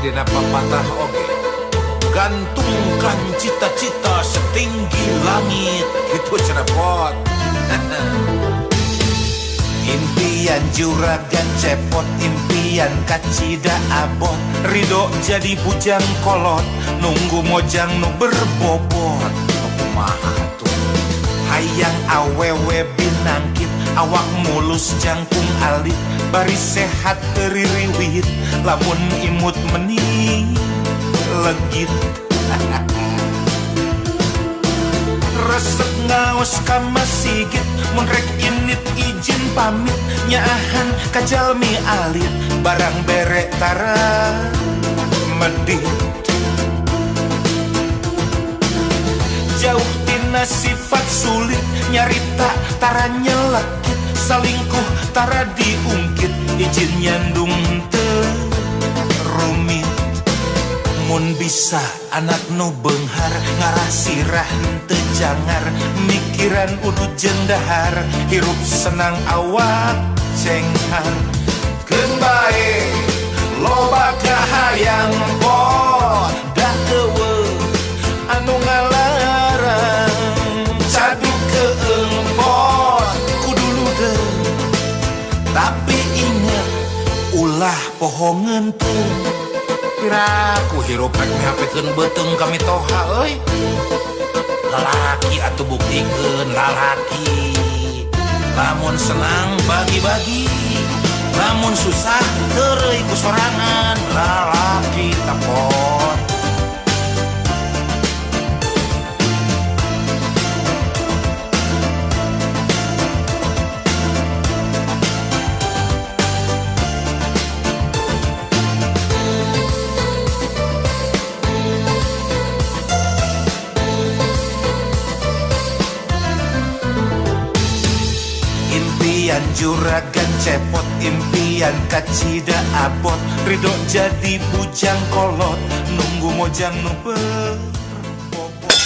Dina papatah oge, gantungkan cita-cita setinggi langit, gitu cenah pot. Impian juragan cepot, impian kacida abot, ridho jadi bujang kolot, nunggu mojang nu berbobot. Kumaha tuh? Hayang awewe binangkit, awak mulus jangkung alit, bari sehat teririwit, lamun imut meni legit. Resep ngaos ka masigit, mun rek init izin pamit, nyaahan ka jalmi alit, barang bere tara medit. Jauh tina sifat sulit, nyarita tara nyelekit, salingkuh tara diungkit, izin nyandung teu rumit. Mun bisa anak nu beunghar, ngarah sirah henteu jangar, mikiran udut jeung dahar, hirup senang awak cenghar. Keun bae loba kahayang pot, da eueuh anu ngalarang, caduk keung pot kudu ludeung, tapi inget ulah pohongeun teu. Piraku hirup rek mihapekeun beuteung ka mitoha euy. Lalaki atuh buktikeun lalaki. Lamun senang bagi-bagi, lamun susah heureuy ku sorangan. Lalaki tapot. Impian juragan cepot, impian kacida abot, ridho jadi bujang kolot, nunggu mojang nu berbobot.